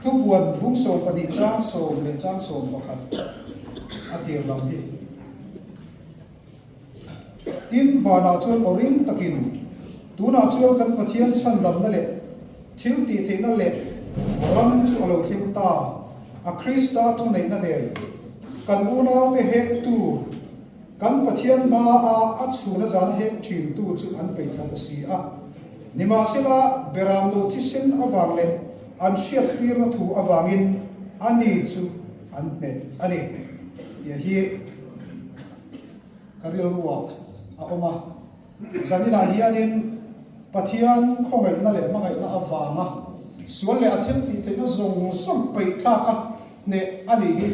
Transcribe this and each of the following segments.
Thupuan bung 12 chang 10 leh chang 11 a tir lam hi. Tin, vanah chuan aw ring takin, Tunah chuan kan Pathian chhandamna leh thil tihtheihna leh ram chu a lo thleng ta, a Krista thuneihna nen kan unaute hektu, kan Pathian hmaa a chhuna zana hek thintu chu an peih thla ta si a. Nimahsela, beramno thisen avang leh an hriattirna thu avangin ani chu an hneh a ni, tih hi. Ka rilruah a awm a. Zaninah hianin Pathian khawngaihna leh hmangaihna avanga sual leh a thil tih theihna zawng zawng peih thlak a hneh a nih hi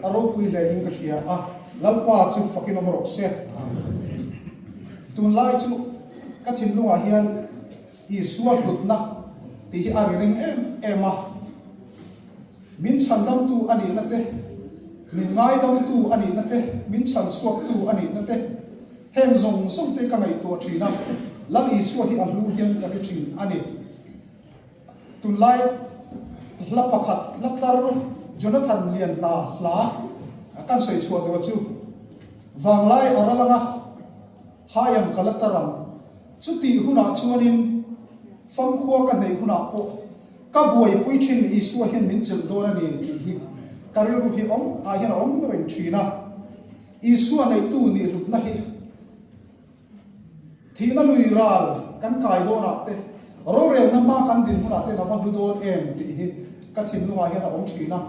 a ropui hle in ka hria a, Lalpa chu fakin awm rawh se. Tunlai chu ka thinlungah hian Isua hlutna tih hi a ri ring em em a. Min chhandamtu a nihna te, min ngaidamtu a nihna te, min chhanchhuaktu a nihna te, heng zawng zawng te ka ngaihtuah thin a, Lal Isua hi a hlu hian ka ri thin a ni. Tunlai hla pakhat, hla tlar Jonathan Lianhna hla kan sawi chhuah duh chu, Vanglai a ral anga hai ang ka la tar ang, chutih hunah chuanin famkhua ka neih hunah pawh Ka buaipui thin Isua hian min chelh dawn a ni tih hi ka rilru hi awm ah hian a awm reng thin a. Isua neihtu nih hlutna hi thihna lui ral kan kai dawn ah te, rorelna hma kan din hunah ten a va hlu dawn em tih hi ka thinlungah hian a awm thin a.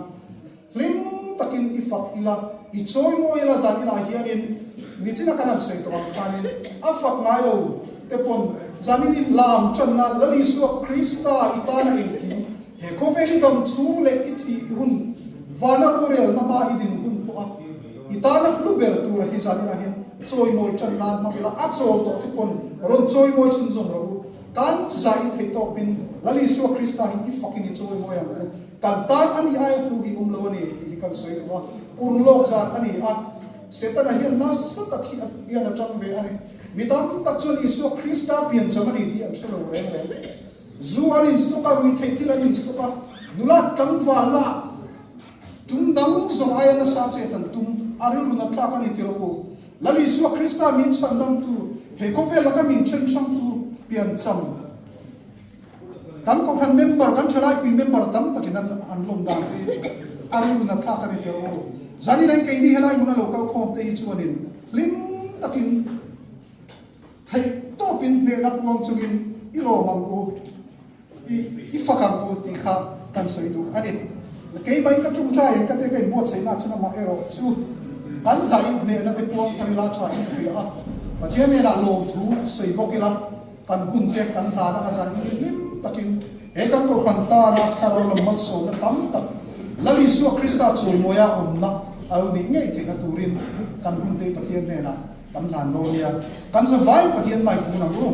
Hlim takin i fak ila, i chawi mawi ila zan inah hianin nichina kan han sawi tawh ang khanin a fak ngai lo te pawn zanin i lam tanna Lal Isua Krista i tana engkim he khawvel i dam chhung leh i thih hun vana rorelna hma i din hun pawha i tana hlu ber tura hi zan inah hian chawimawi tan nan hmang ila a chawl tawh te pawn rawn chawimawi chhunzawm rawh u. Kan zah i theih tawpin Lal Isua Krista hi i fakin i chawimawi ang u. Kan tan a nih aia hnu hi awm lo a ni tih hi kan sawi duh a, urlawk zan a ni a, Setana hian nasa tak hi hian a tang ve a ni. Mi tam tak chuan Isua Krista piancham a ni tih an hre lo reng reng. Zu an instock a, ruihtheih thil an instock a, nula tlangvalna tum dang zawng aia nasa chet an tum, a rilru nat thlak a ni ti rawh u. Lal Isua Krista min chhandamtu, he khawvel laka min then hrangtu piancham, Kan kohhran member, kan thalaipui member tam takin an an lawm dan te hi a rilru nat thlak a ni teh u. Zanin an keini helai hmuna lo kal khawm te hi chuanin hlim takin theih tawpin hnehna puang chungin i lawm ang u, i i fak ang u tih kha kan sawi duh a ni. Keimah in ka tawngtai ang ka tia ka inbuatsaihna chuan amah erawh chu kan zahin hnehna te puang thar ila tha in hria a, Pathian hnenah lawmthu sawi bawk ila, Kan hun te kan hlan anga zan in hlim takin he kan kohhran tana thlarau lam malsawmna tam tak Lal Isua Krista chawimawia awmna a lo nih ngei theihna turin kan hun te Pathian hnenah kan hlan dawn nia. Kan zavai Pathian mai kun ang u.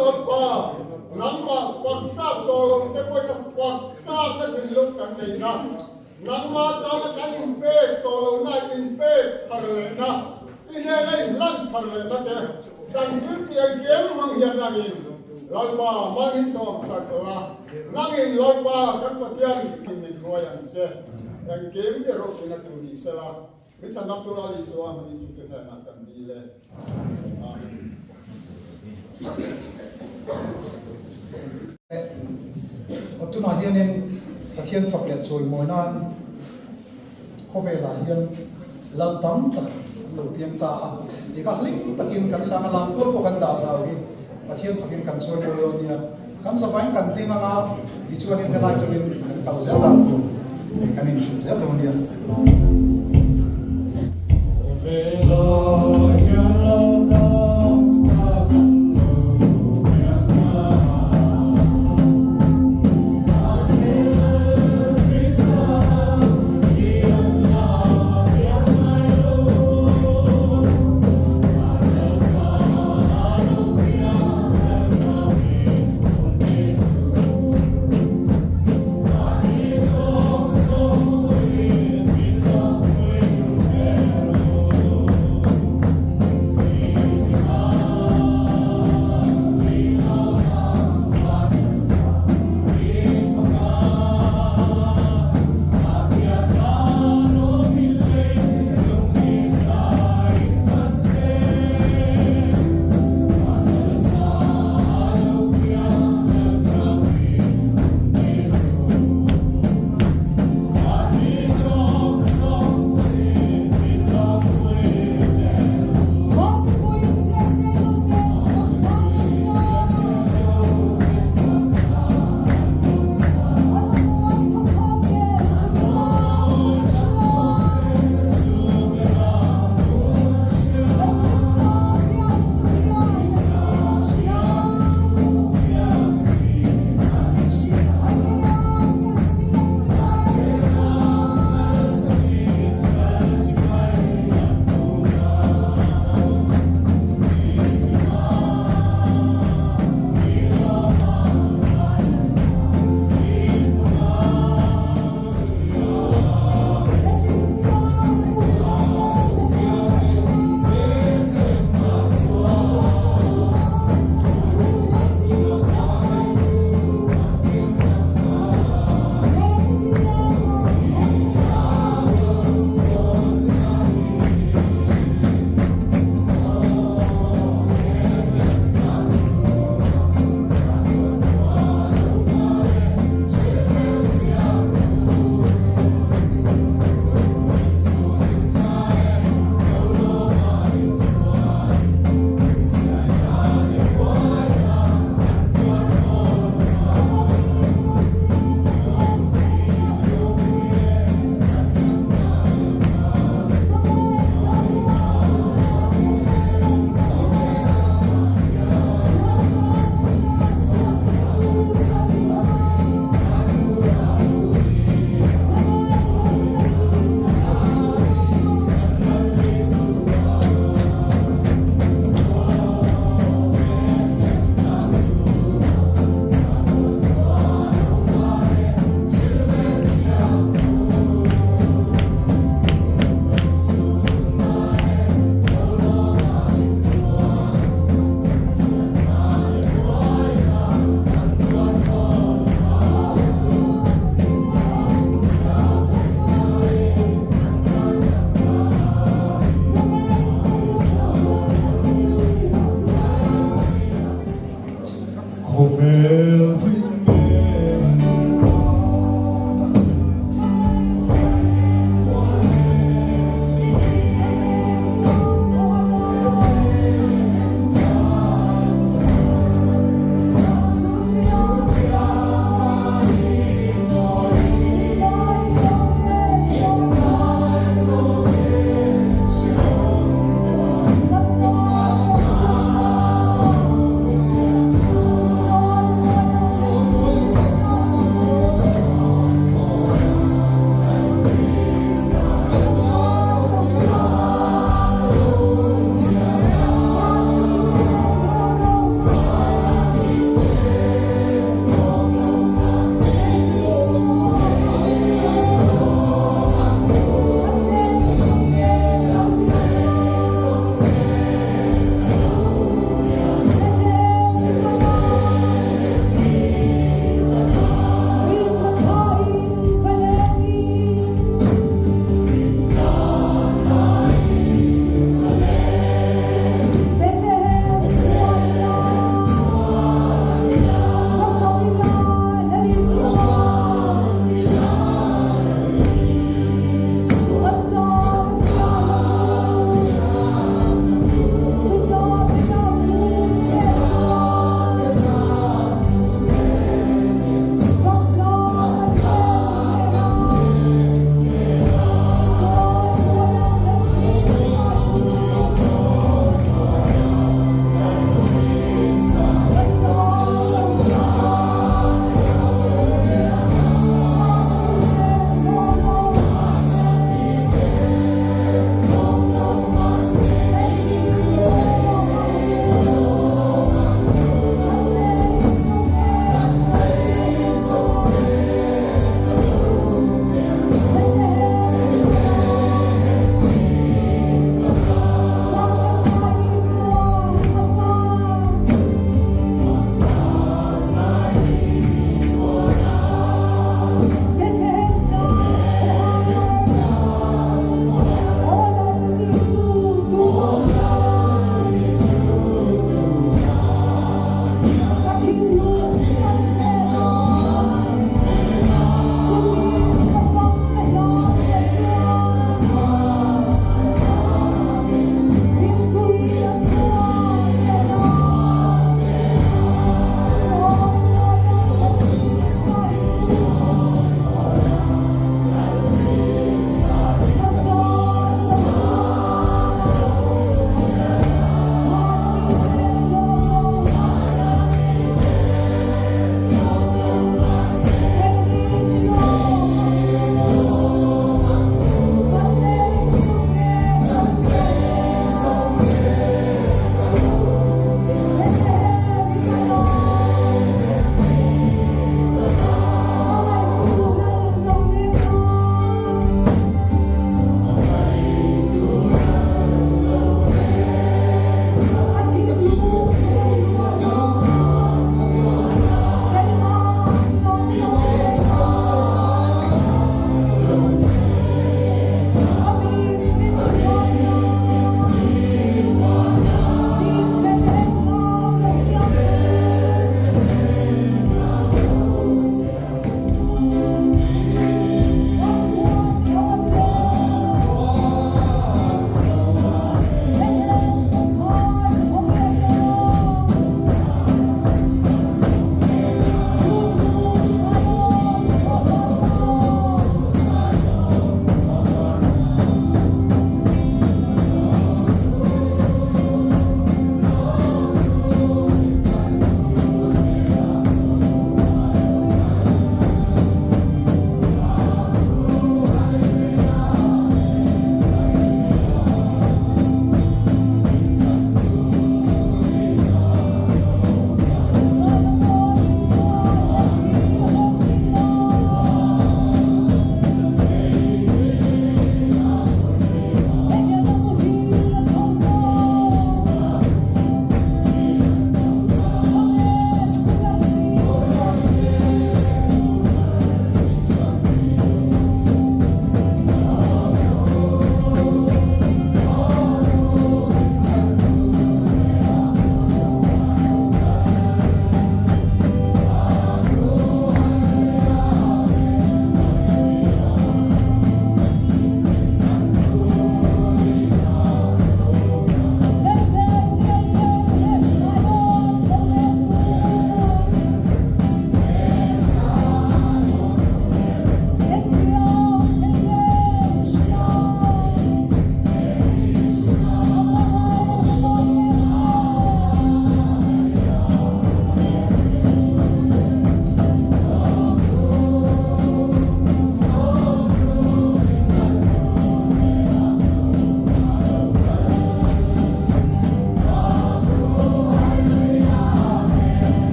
Lalpa, nangmah fak chak tawh lo te pawhin a fak chakna thinlung kan neihna. Nangmah tana kan inpek tawh lohna, inpek phar lehna, i hnena inhlan phar lehna te kan thil chiang kiang hmang hian nangin Lalpa mal hi sawm sak la, nangin Lalpa kan Pathian min hruai ang che, engkim i ropui na tur ni sela, min chhandak tur a lih chuan hmangin chu chu hnenah kan dil e. Amen. Aw tunah hianin Pathian fak leh chawimawi nan khawvelah hian lal tam tak an lo piang ta a, tih kha hlim takin kan sang a, lamkual pawh kan dah zau hi Pathian fakin kan chawimawi lo nia, kan zavaiin kan ding anga tichuanin helai chungin kan kal zel dan tur kan inhrilh zel dawn nia.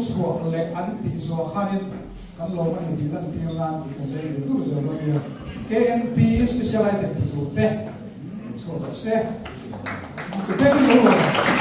chhuah leh an tih zawh khanin kan lawm a ni tih lantir nan kut kan leng dur dur zel dawn nia. KNP Special Item ti tur te lo chhuak rawh se. Kut beng in lo lawm ang.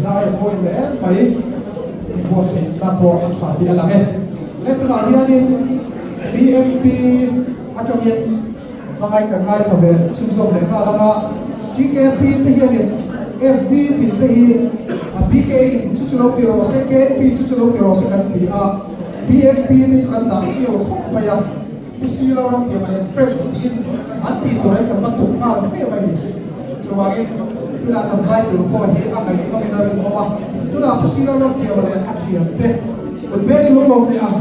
Zai a mawi hle mai, inbuatsaihna pawh a tha tih a lang e. Le tunah hianin BMP atangin zai kan ngaithla ve chhunzawm leh nghal ang a, TKP te hianin FD tin te hi a BK in chu chu lo ti rawh se, KNP chu chu lo ti rawh se kan ti a, BMP te chu kan dah siau khawp mai a. Pu Silo ram tiam ah hian French tiin an tih tur hi kan va tuk nghal mai mai ni. Chuvangin tunah kan zai tur pawh hi a ngaihnawmin a rinawm a, tunah Pu Silo ram tiam leh a thiante kut beng in lo lawm leh ang.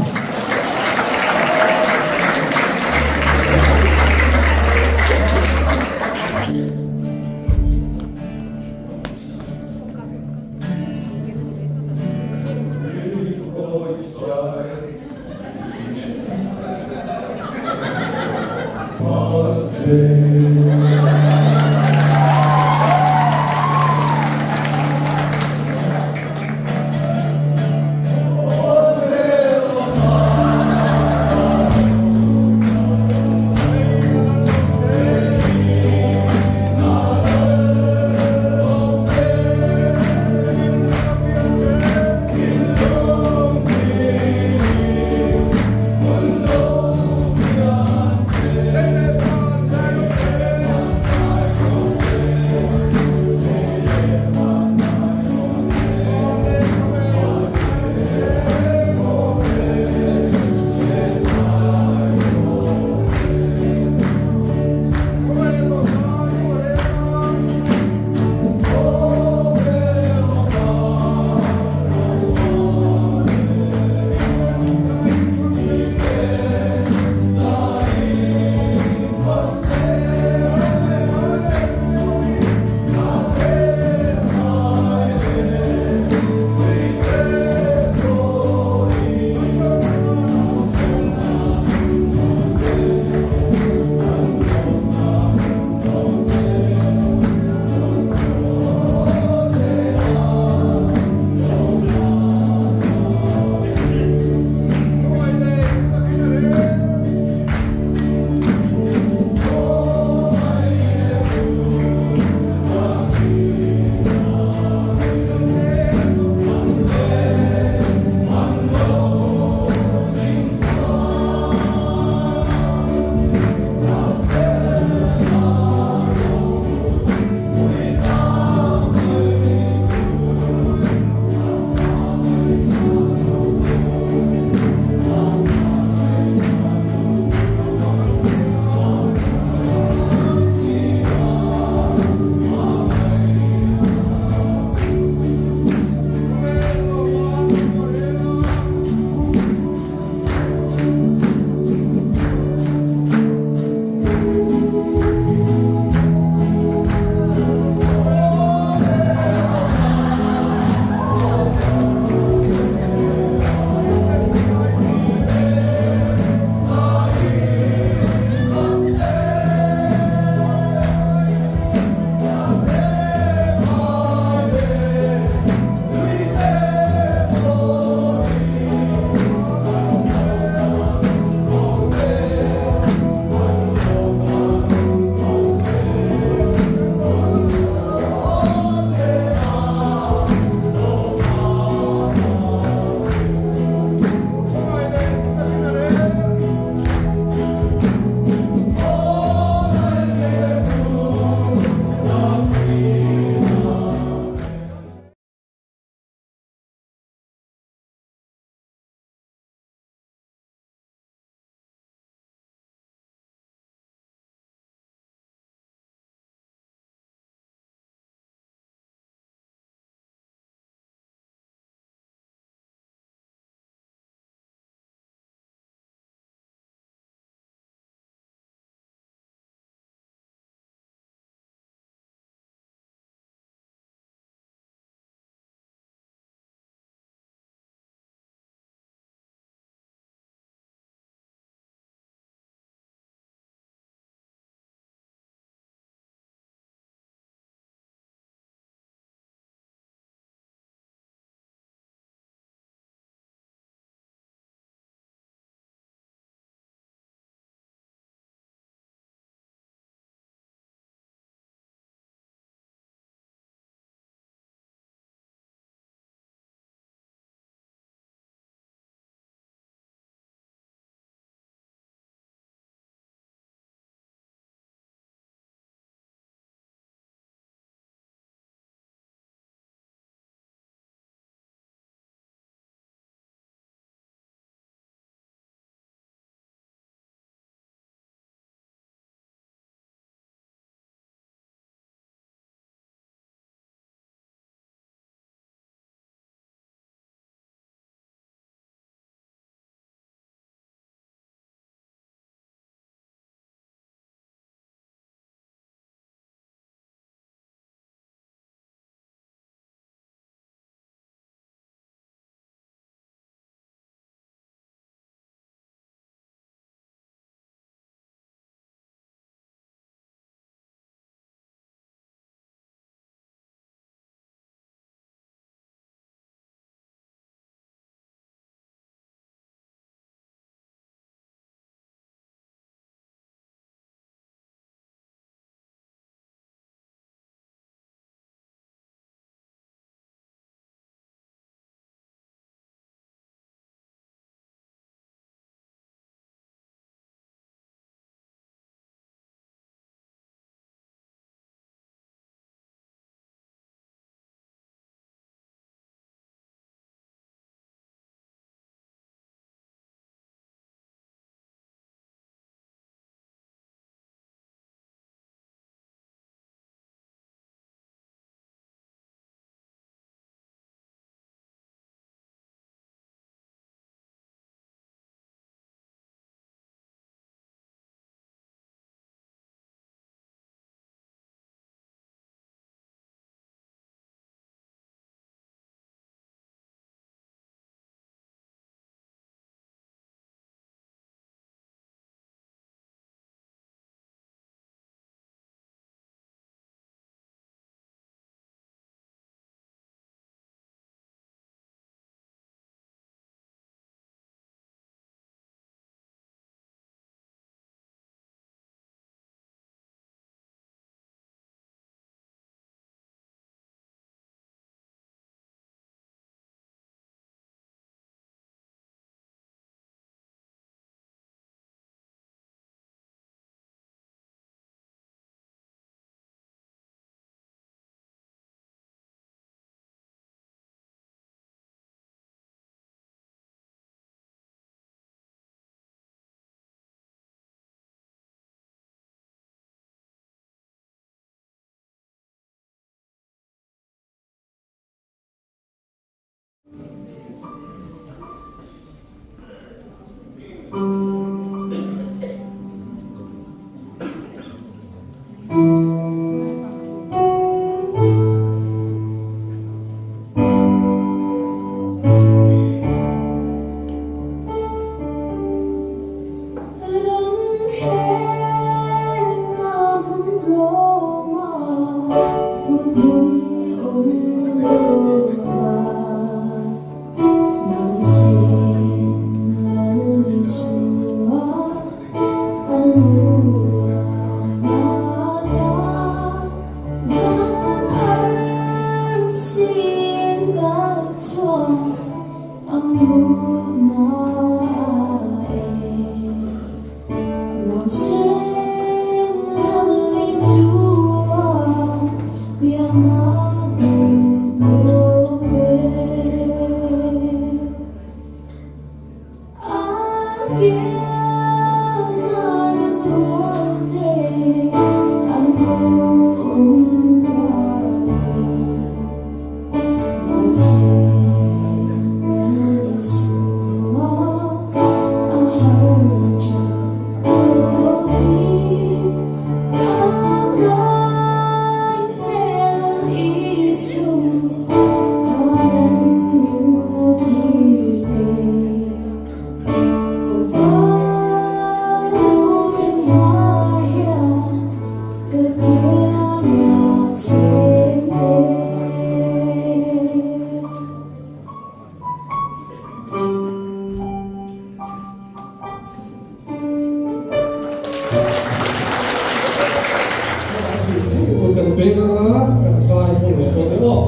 Kan peng anga kan zai ho leh dawn em aw.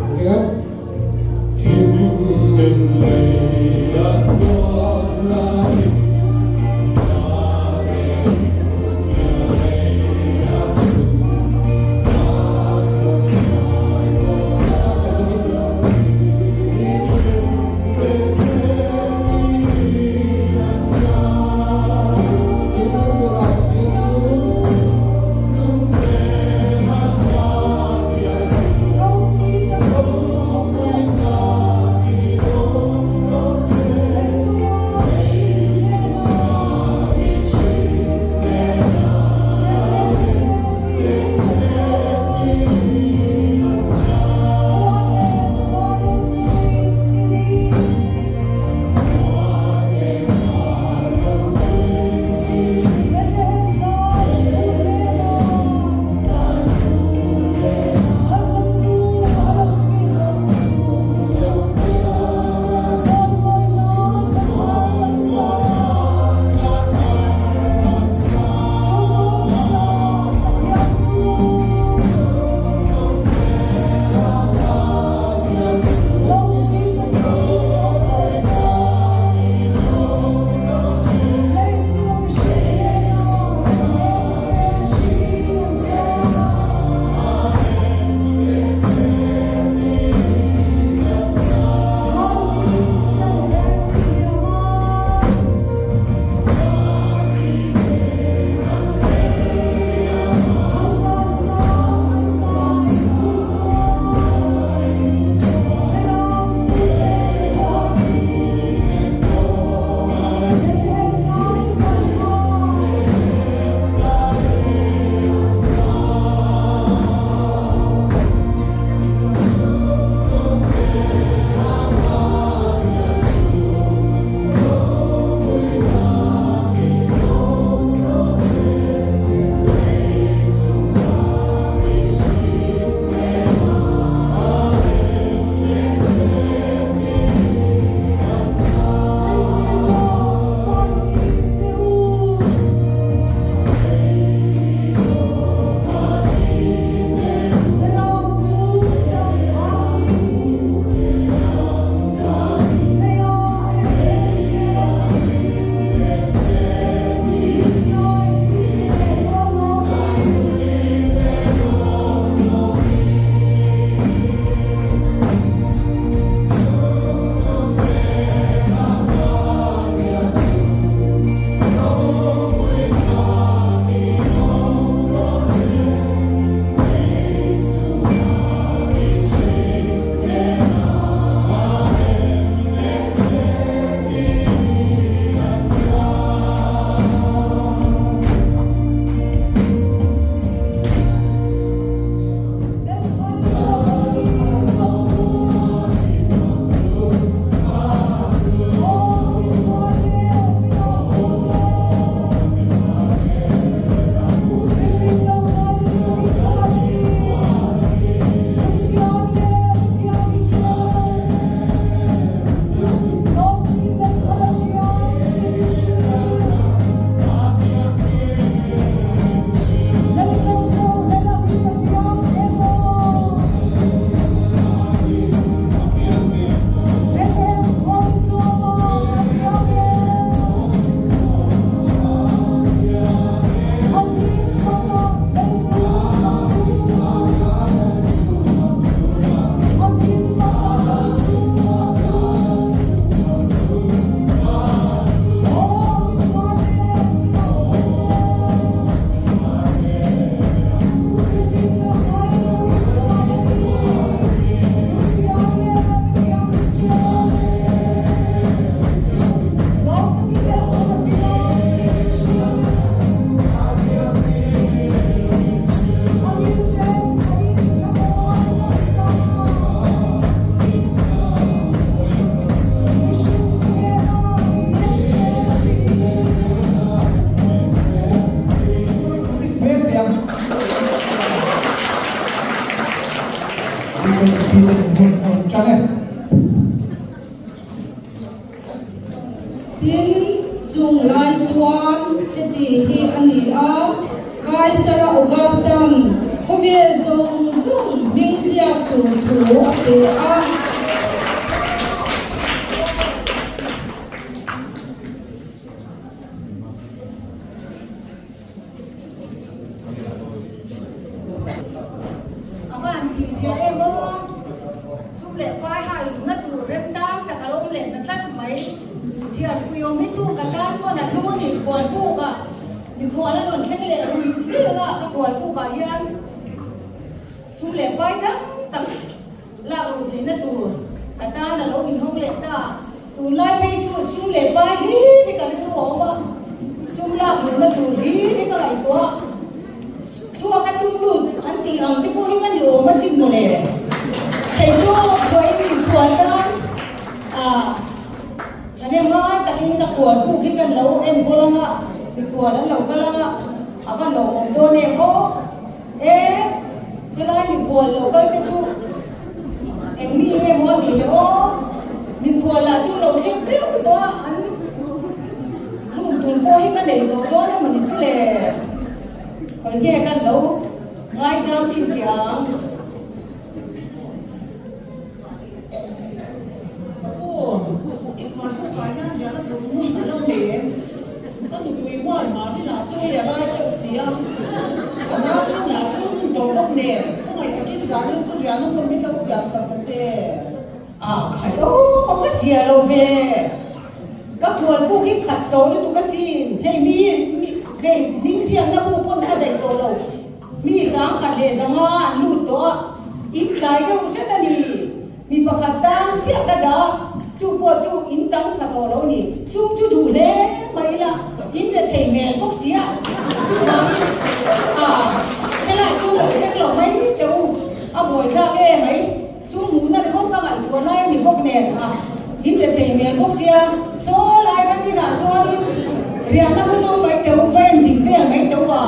Engtin Thim lei a tuam lai hran e. Tin, chung lai chuan heti hi a ni a, Kaisara Augustan khawvel zawng zawng hming ziak tur thu a pe a. A va han tih zia em aw, sum leh pai hai luhna tur remchang tak a lo awm leh ta tlat mai. Chhiarpui awm hi chu ka tan chuan a hlu a ni, khualbuk ah mikhual a rawn thleng leh rui rui anga ka khualbuk ah hian sum leh pai tam tak lak luh theihna tur ka tan a lo inhawng leh ta. Tunlai phei chu sum leh pai hlir hi ka rilru a awm a, sum lak luhna tur hlir hi ka ngaihtuah a, thluaka sum lut an tih ang te pawh hi ka ni awm asin mawle. Theihtawp chhuahin min khual tan a, thahnem ngai takin ka khual buk hi kan lo enkawl ang a, mikhual an lo kal ang a, a van lo awm dawn em aw. E, chulai mikhual lo kal te chu eng mi nge maw an nih le aw? Mikhual lah chu lo thleng teuh tawh a, an room tur pawh hi ka nei tawh dawn emaw ni chu le? Khawi nge kan lo ngaizam chin teh ang? Ka pu, i khual hukah hian riahna tur hmun a lo nei em? Ka nupui hual Mari lah chu hei a rai teuh si a, a nau hrin lah chu hun tawh bawk nen, khawngaih takin zanin chu riahna hmun min lo siam sak ta che. A khai aw, a va zia lo ve. Ka khual puk hi khat tawh lutuk asin, hei mi hei hming siamna bu pawn a daih tawh lo. Mi sangkhat leh zanga an lut tawh a, in tlai deuh hret a ni. Mi pakhat tan chiah ka dah a, chu pawh chu in chang pha tawh lo ni. Sum chu duh hle mai ila, in re thei hmel bawk si a, chuvangin a helai chu lo thleng lo mai teh u, a buaithlak e mai. Sum hmuhna ringawt ka ngaihtuah lai a ni bawk nen a, in re thei hmel bawk sia, saw lai kan inah chuanin riahna hu zawng mai teh u, va en dik vel mai teh u a.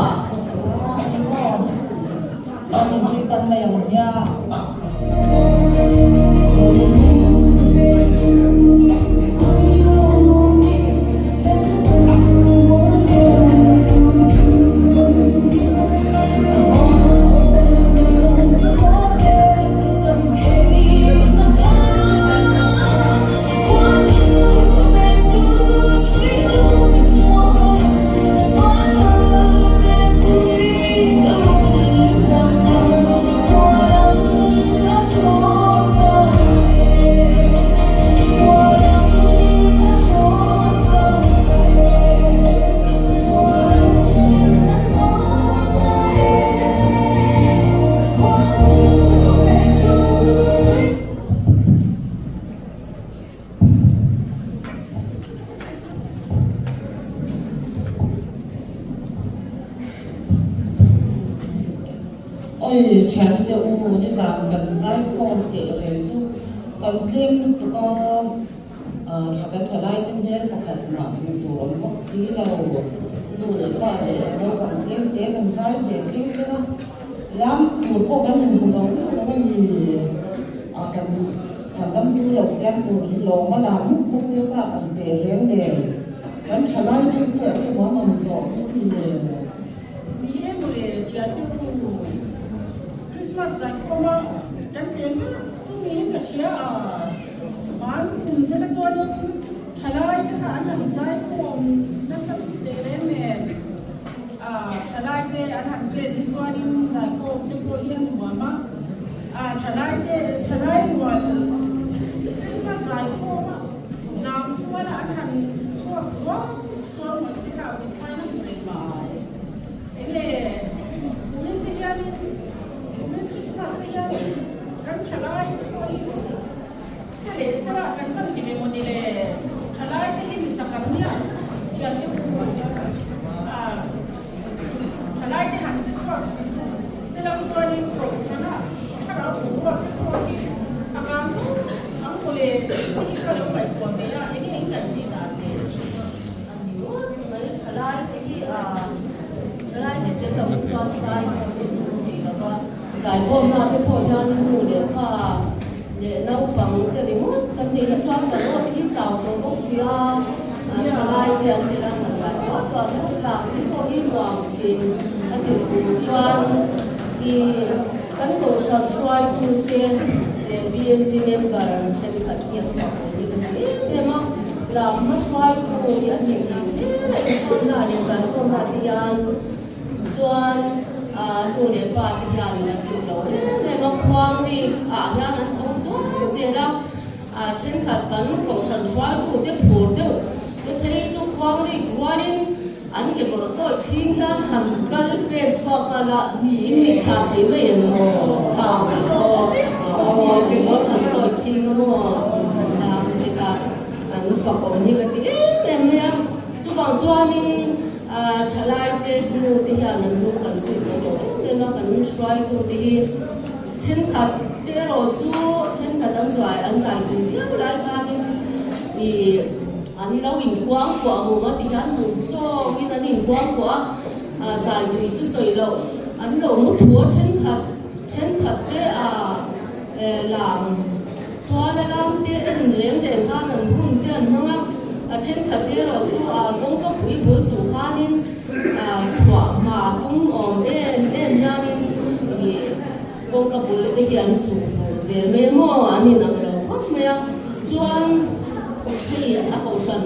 Oi thiante u nizan kan zaikhawm teh reng chu kan tlem lutuk a, thla kan tha lai te hmel pakhat mah hmuh tur awm bawk si lo, nu leh pa leh naupang tlem te kan zai ve tling tling a, lam tur pawh kan inhmu zo miah lo a ni, kan chhandamtu lo piang tur hi lawm a la mup mup te chak ang teh reng nen. Kan tha lai deuh hi a eng an awm zawh chu ni le. Ni e mawle thiante u, Christmas dai khawm a kan tlem ber chu niin ka hria a, van kum te kha chuanin thalai te kha an han zai khawm nasa teh reng nen, thalai te an han chet hi chuanin zai khawm te pawh hi a nuam a, thalai te thalai rual Christmas zai khawm a. Lam kuala an han chhuak suau suau mai te kha min thlai na reng mai. Enge kumin te hianin kumin Christmas te hian kan thalai te pawhin che leh sela kan van ti ve maw ni le, thalai te hi mi chak ang nia thian te pawh an nia a, thalai te han che chhuak sela chuanin kohhrana thlarau boruak te pawh hi a kang nup. Ang mawle hi ka lo ngaihtuah ve a, enge in ngaih ve dan le? A ni ngawt mai, thalai te hi a thalai te tel lo hi chuan zai pawh hi an hmu thei lo va, zaikhawmna te pawh hianin nu leh pa leh naupang. Naupang te ringawt kan nih hi chuan kan aw te hi chau tawh bawk si a, thalai te an tel a, han zai tuar tuar ringawt tak te pawh hi nuam thin a ti ru chuan i kan kohhran hruaitu te leh BMP member thenkhat hi an fak awm hi ka ti em em a, lam hma hruaitu hi an nei thei zel a inkhawmna leh zaikhawmna te hian. Chuan nu leh pa te hian an tluk lo em em a, khuang rik ah hian an tho sual zel a, thenkhat kan kohhran hruaitu te phur deuh te phei chu khuang rik rualin an kekawr sawi chhing hian han kal pen chhuak nghal a, in mitthla thei mai em kha aw kekawr han sawi chhing a maw lam te kha an fak awm hi ka ti em em mai a, chuvang chuanin. Thalaite hnu te hian an hnung kan chhui zo lo em em a, kan hruaitu te hi thenkhat te erawh chu thenkhat an zuai an zai pui viau lai khanin ih an lo inkuang kuah mum a ti hian mum tawkin an inkuang kuah a, zai tui chu sawi loh an lo mu thu a thenkhat thenkhat te a lam Tuala lam te en reng reng khan an hun te an hmang a, a thenkhat erawh chu a kawngka pui bul chung khanin chhuah hma tum awm em em hianin ih kawngka bul te hi an chhuh fur zel mai a maw an inang lo khawp mai a, chuan hei a kohhran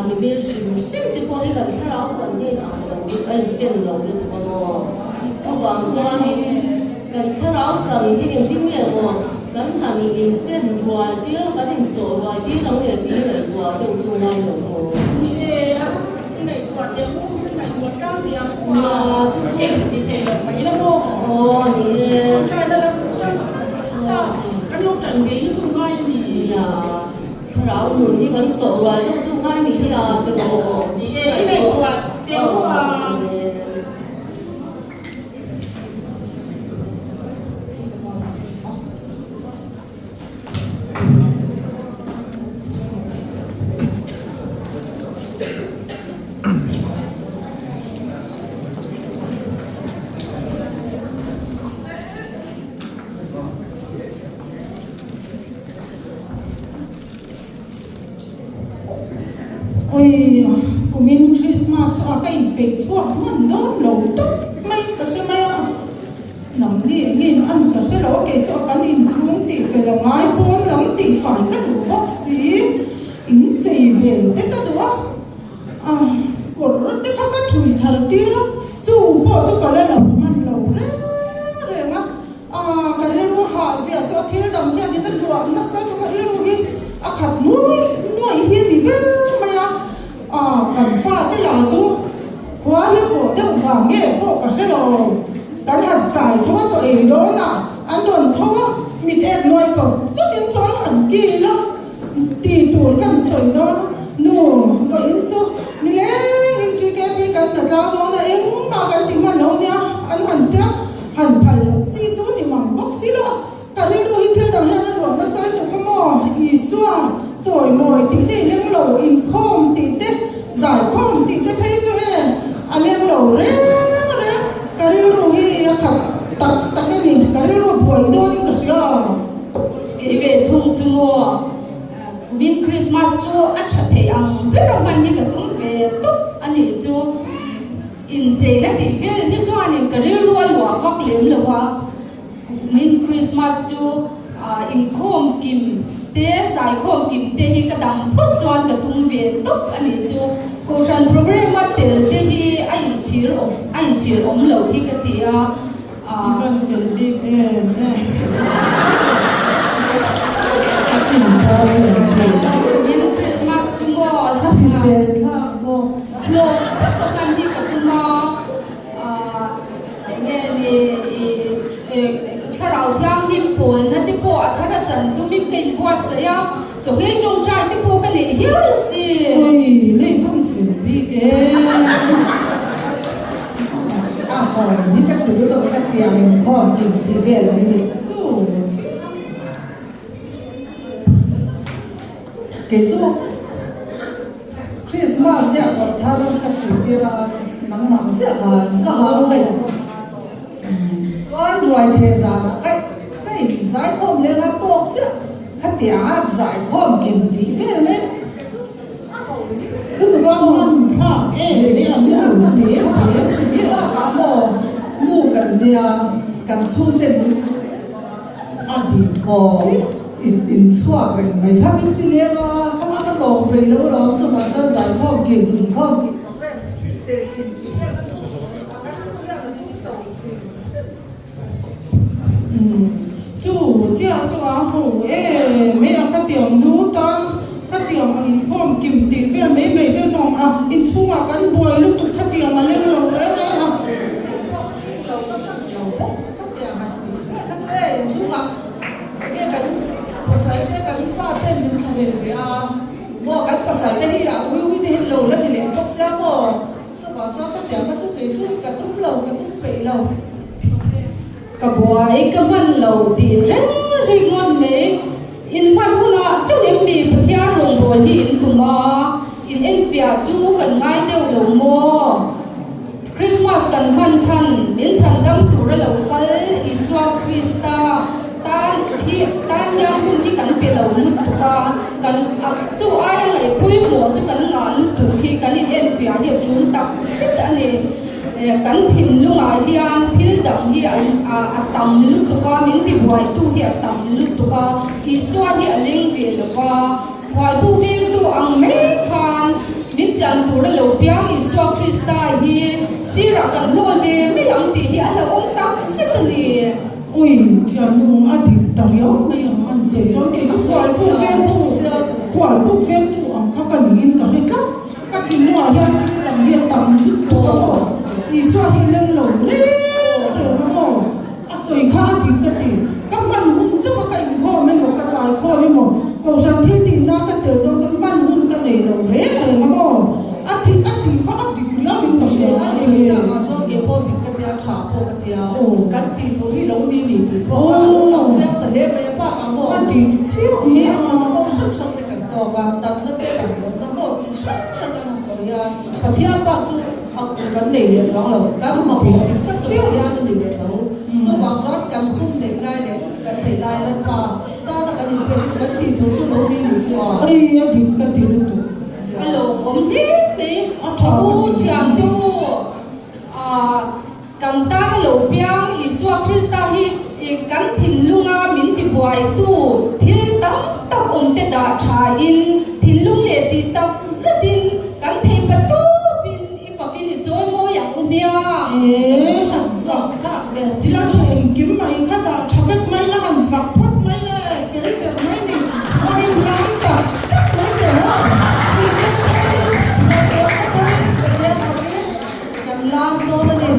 mimir hrim hrim te pawh hi kan thlarau chan hi inang lo a inchen lo lutuk a maw, chuvang chuanin. Kan thlarau chan hi engtin nge maw kan han inchen rual tir a, kan insawh rual tir ang leh tih ngaihtuah deuh chu ngai lo maw? Ni e, a i ngaihtuah teh u, i ngaihtuah tlang teh ang u a, chu chu ti thei lo mai la maw? Aw ni e. Ṭangṭai la lam ṭang a, kan lo ṭan ve hi chu ngai a ni. Nia, thlarau nun hi kan sawh rual deuh chu ngai ni hi a ti maw? Ni e, i ngaihtuah teh u a. Oi, kumin Christmas chu a ka inpeih chhuak hman dawn lo tawp mai ka hre mai a, namni eng in an ka hre lo a kei chu a kan inchhung tih fel a ngai pawn lam tih fai ka duh bawk si, in chei vel te ka duh a, a kawr te kha ka thui thar tir a, chu pawh chu ka la lo hman lo reng reng a. Aw, ka rilru hah ziah chu a thil dang hian in a luah nasa chu ka rilru hi a khat nuai nuai hi a ni ber mai a. Aw, kan fate lah chu khua hi vawh deuh vang nge pawh ka hre lo. Kan han kai tho a chaw ei dawn a, an rawn tho a, mit ek nuai chawt chawtin chu an han kil a, ti tur kan sawi dawn a, nu vawiin chu nilengin TKP kan hna tlang dawn a, engmah kan ti hman lo nia an han tia. Han phal loh chi chu ni mang bawk si lo. Ka rilru hi thil dang hian a luah nasa lutuk a maw? Isua chawimawi tih te i leng lo, inkhawm tih te, zaikhawm tih te phei chu e a leng lo reng reng. Ka rilru hi a khat tak tak a ni, ka rilru buai dawnin ka hria. Kei ve thung chu maw, kumin Krismas chu a tha thei ang ber a hman hi ka tum ve tawp a nih chu. Incheina tih vel hi chuanin ka rilru a luah vak lem lo a, kumin Christmas chu inkhawm kim te, zaikhawm kim te hi ka dam phawt chuan ka tum ve tawp a nih chu. Kohhran programme a tel te hi a inchhir awm a inchhir awm lo hi ka ti a. I van fel bik em em. A chin pawh a fel bik. Kumin Christmas chu maw A hrisel thlak bawk. Hlawm tak a hman hi ka tum a, enge ni i thlarau thianghlim pawlna te pawh a thar a chan tumin ka inbuatsaih a, chawhmeh tawngtai te pawh ka neih hial asin. Ui, lei van fel bik em. A haw hi ka ti lutuk a, ka tiang inkhawm kim tih vel hi ni chu chiah. Kei chu Christmas nia kawr thar ka chhui tir a, nangmah chiah khan ka ha a. Chuan ruai ṭhe zanah ka ka inzaikhawm leng a tawk chiah. Khatianga zaikhawm kim tih vel mai lutuk a hman thlak em mai a nu te te sawi a. Bakah maw nu kan nia kan chhungten min a dik maw in chhuak reng mai kha min ti leng a ka ka tawng peih lo alawm chuvang chuan zaikhawm kim inkhawm kim tel kim tih vel kha chu a rilru hian a tum to hrim hrim. Umm chu chiah chu a ho em mai a khatiang nu tan khatiang a inkhawm kim tih vel mai mai te zawng a inchhungah kan buai lutuk khatiang a leng lo reng reng a. Pawh ka tum lo ka hman lo bawk khatiang han tih vel kha chu e inchhungah enge kan pasal te kan fa ten min thla vel ve a maw kan pasal te hi a ui ui te hi lo la ni leh bawk sia maw. Chuvang chuan ka tiang kha chu kei chu ka tum lo, ka tum peih lo. Ka buai ka hman lo tih reng ringawt mai. In hman hunah chauh em mi Pathian rawngbâwl hi in tum a, in enfiah chu kan ngai deuh lo maw? Krismas kan hman chhan min chhandam tura lo kal Isua Krista tan hi tan hian hun hi kan pe lo lutuk a, kan chu aia ngaih pawimawh chu kan ngah lutuk hi kan in enfiah hi a tul tak zet a ni. Kan thinlungah hian thil dang hi a tam lutuk a, min tibuaitu hi a tam lutuk a, Isua hi a leng ve lo va. Khualbu vengtu ang mai khan min tlan tura lo piang Isua Krista hi sirah kan hnawl ve mai ang tih hi a la awm tak zet a ni. Ui, thiannu a dik ta riau mai ang an sawi chuan kei chu khualbuk vengtu, khualbuk vengtu ang kha ka niin ka hre tlat. Ka thinlungah hian thil dang hi a tam lutuk a maw? Isua hi leng lo reng reng a maw? A sawi kha a dik ka ti. Ka hman hun chauh a ka inkhawm emaw ka zaikhawm emaw kohhran thil tihna ka tel dawn chuan hman hun ka nei lo reng reng a maw? A thi a tih kha a dik riau in ka hria a eng nge? A chuan kei pawh dik ka tia tha pawh ka tia kan tih tur hi lo ni ni tih pawh kha a lo lang chiang ta hle mai a bakah maw? A dik chiah mai a. Harsatna kawng hrang hrang te kan tawk a, natna te kan hlawhna maw chi hrang hrang kan han tawh hian Pathian bak chu A kum kan nei leh chuang lo, kan mamawh dik tak chu Pathian a ni leh tho. Chuvang chuan kan hun neih lai leh kan theih lai Lalpa tana kan inpek chu kan tih tur chu lo ni nih chu a. Ei a dik ka ti lutuk. A lo awm hle mai. A u thiam te u kan tana lo piang Isua Krista hi kan thinlunga min tibuaitu thil tam tak awm te dah thain thinlung leh tih tak zetin kan thei pa tawpin i fakin i chawi mawi ang u hmiang. Ee han zak thlak ve thil a tha engkim mai kha dah tha vek mai la han fak phawt mai le fel ber mai ni maw in lam tak tak mai teh maw thinlung tharin ngaihtuahna tharin Pathian fakin kan lam dawn a ni.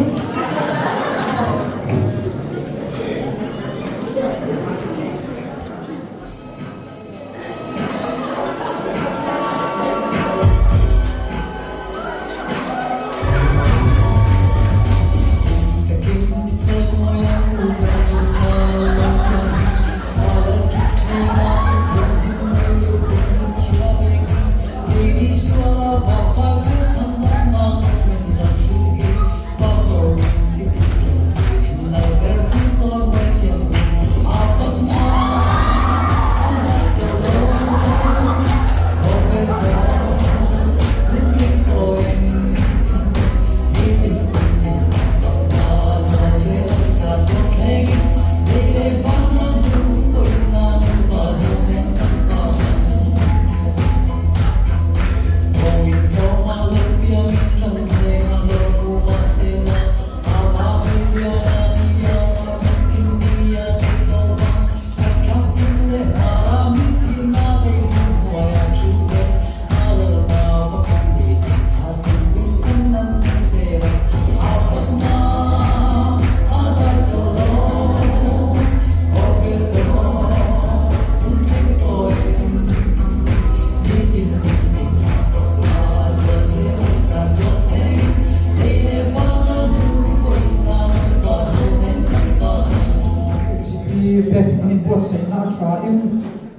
Pi te an inbuatsaihna a tha in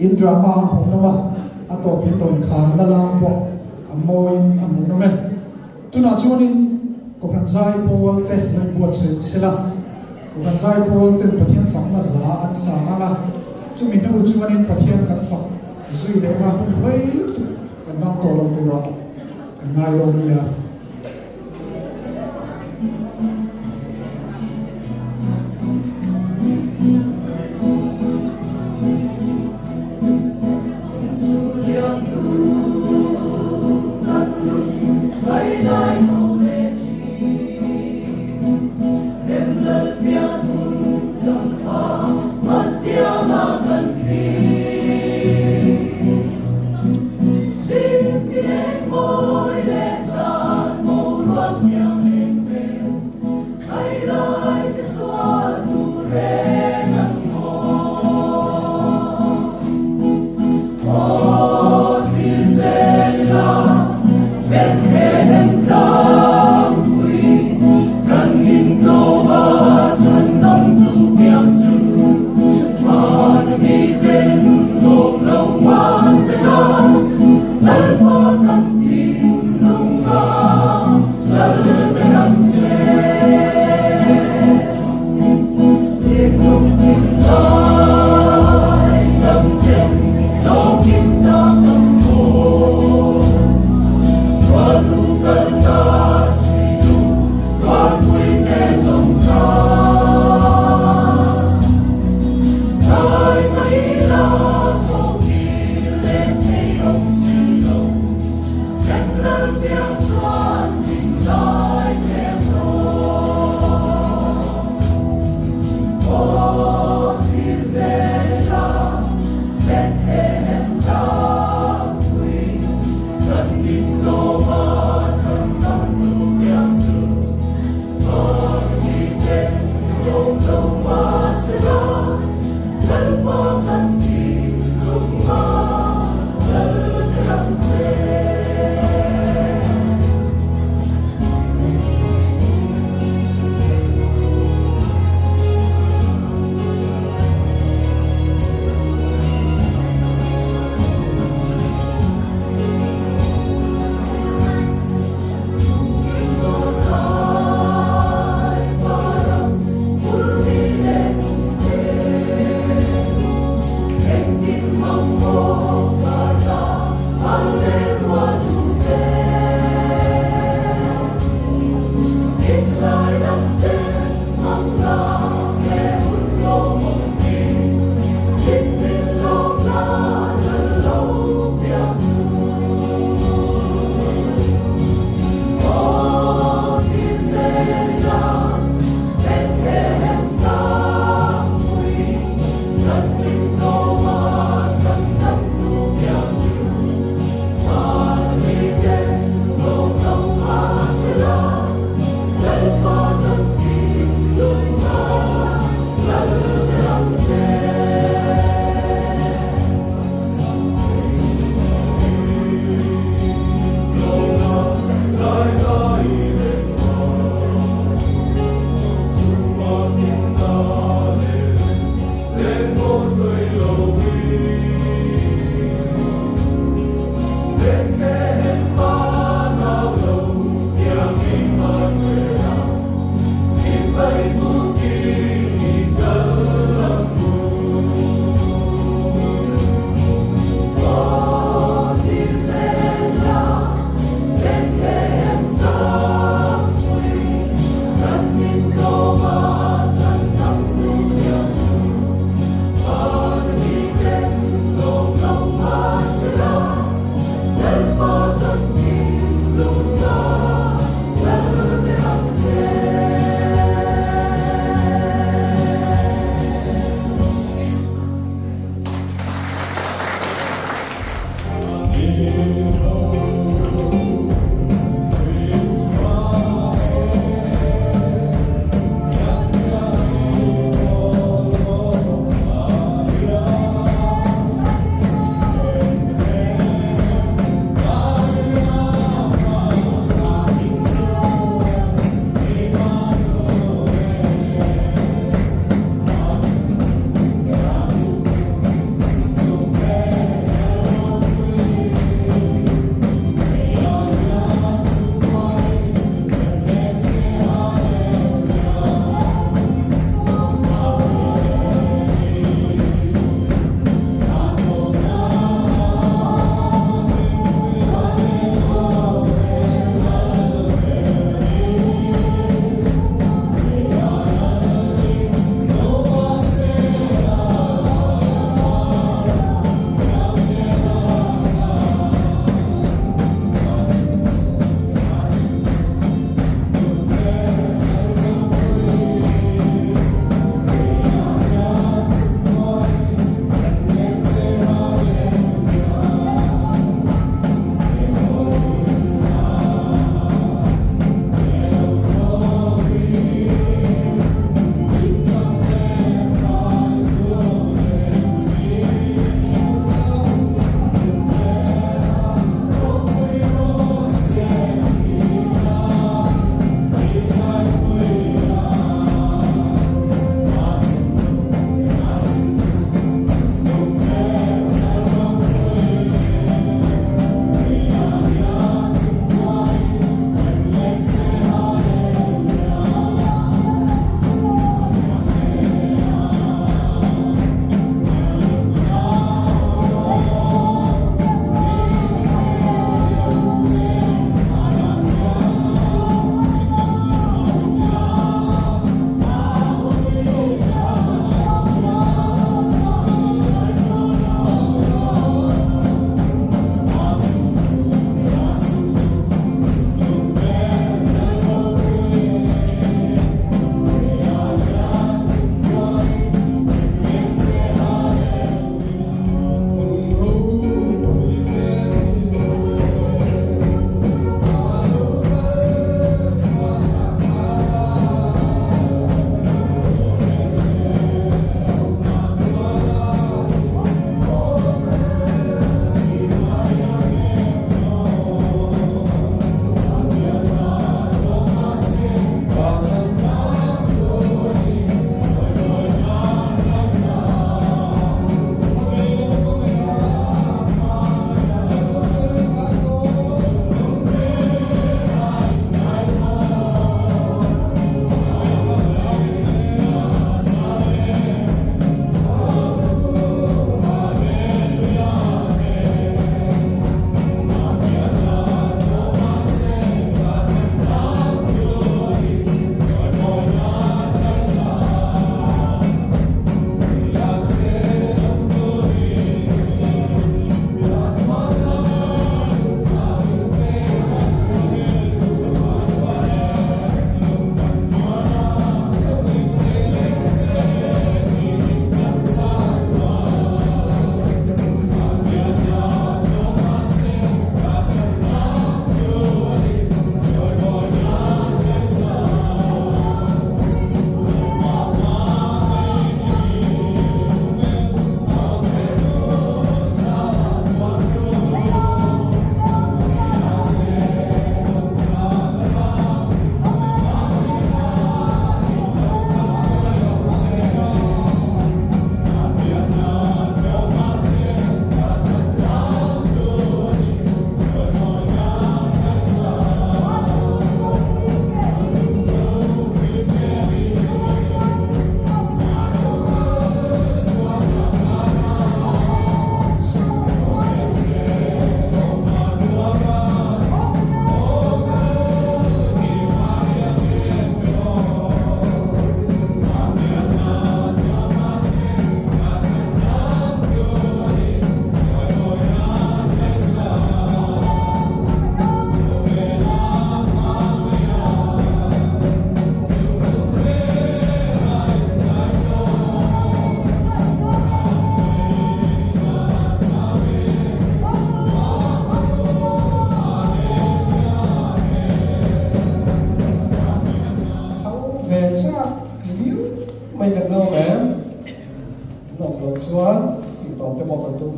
in drama a hmuhnawm a, a tawp in rawn kharna lam pawh a mawiin a hmuhnawm e. Tunah chuanin Kohhran Zaipawl te lo inbuatsaih sela, Kohhran Zaipawl ten Pathian fakna hla an sa ang a, chumi hnu chuanin Pathian kan fak. Zui leh anga hun rei lutuk kan hmang tawh lo turah kan ngai dawn nia.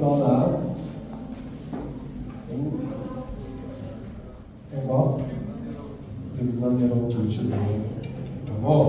dawn ang. Eng engmaw hlimna ni ropui chu ni ang aw.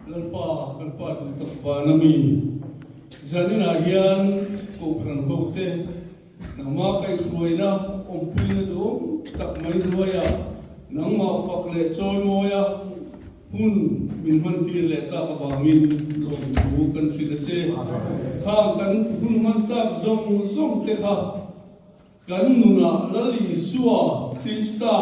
Lalpa kan Pa duh tak van a mi zaninah hian Kohhran hote nangmah kaihhruaina awmpuina duhawm tak mai hnuaiah nangmah fak leh chawimawi a hun min hmantir leh tak avangin lawmthu kan hrilh a che. Khang kan hun hman tak zawng zawng te kha Kan nunah Lal Isua Krista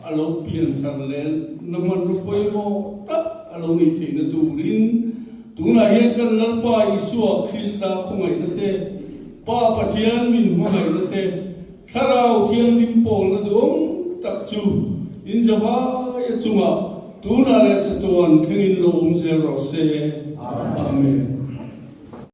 a lo pian thar leh na hmanraw pawimawh tak a lo nih theihna turin. Tunah hian kan Lalpa Isua Krista khawngaihna te, Pa Pathian min hmangaihna te, Thlarau Thianghlim pawlna duhawm tak chu in zavaia chungah tunah leh chatuan thlengin lo awm zel rawh se. Amen.